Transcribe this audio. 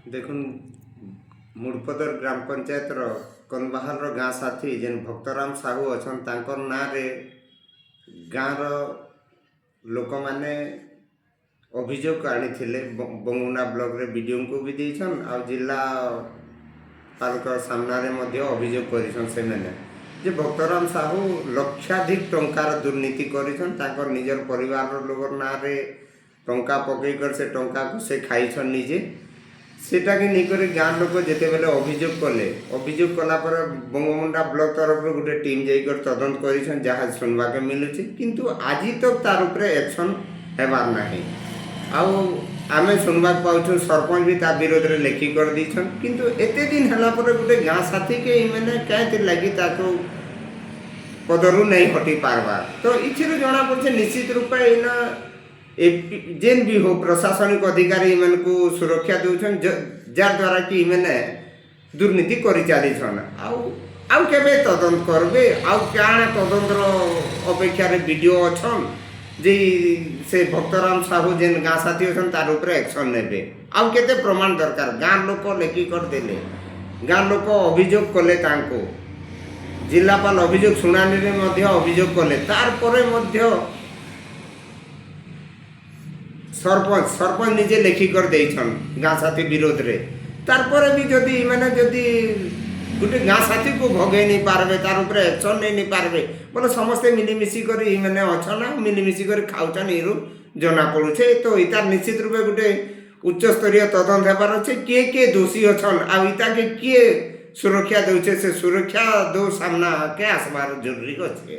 ଦେଖୁନ୍, ମୁଡ଼ପଦର ଗ୍ରାମ ପଞ୍ଚାୟତର କନବାହାଲର ଗାଁ ସାଥୀ ଯେନ୍ ଭକ୍ତରାମ ସାହୁ ଅଛନ୍, ତାଙ୍କର ନାଁରେ ଗାଁର ଲୋକମାନେ ଅଭିଯୋଗ ଆଣିଥିଲେ। ବଙ୍ଗୋମୁଣ୍ଡା ବ୍ଲକରେ ବିଡ଼ିଓଙ୍କୁ ବି ଦେଇଛନ୍ ଆଉ ଜିଲ୍ଲାପାଳଙ୍କ ସାମ୍ନାରେ ମଧ୍ୟ ଅଭିଯୋଗ କରିଛନ୍ ସେମାନେ ଯେ ଭକ୍ତରାମ ସାହୁ ଲକ୍ଷାଧିକ ଟଙ୍କାର ଦୁର୍ନୀତି କରିଛନ୍। ତାଙ୍କର ନିଜର ପରିବାରର ଲୋକର ନାଁରେ ଟଙ୍କା ପକେଇ କରି ସେ ଟଙ୍କାକୁ ସେ ଖାଇଛନ୍ ନିଜେ। ସେଟାକେ ନେଇକରି ଗାଁ ଲୋକ ଯେତେବେଲେ ଅଭିଯୋଗ କଲେ, ଅଭିଯୋଗ କଲା ପରେ ବଙ୍ଗୋମୁଣ୍ଡା ବ୍ଲକ ତରଫରୁ ଗୋଟେ ଟିମ୍ ଯାଇକରି ତଦନ୍ତ କରିଛନ୍, ଯାହା ଶୁଣବାକେ ମିଲୁଛି। କିନ୍ତୁ ଆଜି ତକ୍ ତାର ଉପରେ ଆକ୍ସନ୍ ହେବାର ନାହିଁ। ଆଉ ଆମେ ଶୁଣବାକୁ ପାଉଛୁ, ସରପଞ୍ଚ ବି ତା ବିରୋଧରେ ଲେଖି କରି ଦେଇଛନ୍। କିନ୍ତୁ ଏତେ ଦିନ ହେଲା ପରେ ଗୋଟେ ଗାଁ ସାଥୀକେ ଏମାନେ କାହିଁକି ଲାଗି ତାକୁ ପଦରୁ ନେଇ ହଟି ପାରବା? ତ ଏଥିରୁ ଜଣା ପଡ଼ୁଛି, ନିଶ୍ଚିତ ରୂପେ ଏଇନା ଯେନ୍ ବି ହଉ ପ୍ରଶାସନିକ ଅଧିକାରୀ ଏମାନଙ୍କୁ ସୁରକ୍ଷା ଦେଉଛନ୍, ଯାର୍ ଦ୍ୱାରା କି ଏମାନେ ଦୁର୍ନୀତି କରି ଚାଲିଛନ୍। ଆଉ କେବେ ତଦନ୍ତ କରବେ? ଆଉ କାଣା ତଦନ୍ତର ଅପେକ୍ଷାରେ ବିଡ଼ିଓ ଅଛନ୍ ଯେ ସେ ଭକ୍ତରାମ ସାହୁ ଯେନ୍ ଗାଁ ସାଥୀ ଅଛନ୍, ତାର ଉପରେ ଆକ୍ସନ୍ ନେବେ? ଆଉ କେତେ ପ୍ରମାଣ ଦରକାର? ଗାଁ ଲୋକ ଲେଖି କରିଦେଲେ, ଗାଁ ଲୋକ ଅଭିଯୋଗ କଲେ, ତାଙ୍କୁ ଜିଲ୍ଲାପାଳ ଅଭିଯୋଗ ଶୁଣାଣିରେ ମଧ୍ୟ ଅଭିଯୋଗ କଲେ, ତାରପରେ ମଧ୍ୟ ସରପଞ୍ଚ ନିଜେ ଲେଖି କରି ଦେଇଛନ୍ ଗାଁ ସାଥୀ ବିରୋଧରେ। ତାରପରେ ବି ଯଦି ମାନେ ଯଦି ଗୋଟେ ଗାଁ ସାଥୀକୁ ଭଗେଇ ନେଇ ପାରବେ, ତାର ଉପରେ ଆକ୍ସନ୍ ନେଇ ନେଇ ପାରବେ ବୋଲେ, ସମସ୍ତେ ମିଳିମିଶି କରି ମାନେ ଅଛନ୍ ଆଉ ମିଳିମିଶି କରି ଖାଉଛନ୍, ଇରୁ ଜଣା ପଡୁଛେ। ତ ଇତାର ନିଶ୍ଚିତ ରୂପେ ଗୋଟେ ଉଚ୍ଚସ୍ତରୀୟ ତଦନ୍ତ ହେବାର ଅଛି। କିଏ କିଏ ଦୋଷୀ ଅଛନ୍ ଆଉ ଇତାକେ କିଏ ସୁରକ୍ଷା ଦେଉଛେ, ସେ ସୁରକ୍ଷା ଦଉ ସାମ୍ନାକେ ଆସବାର ଜରୁରୀ ଅଛେ।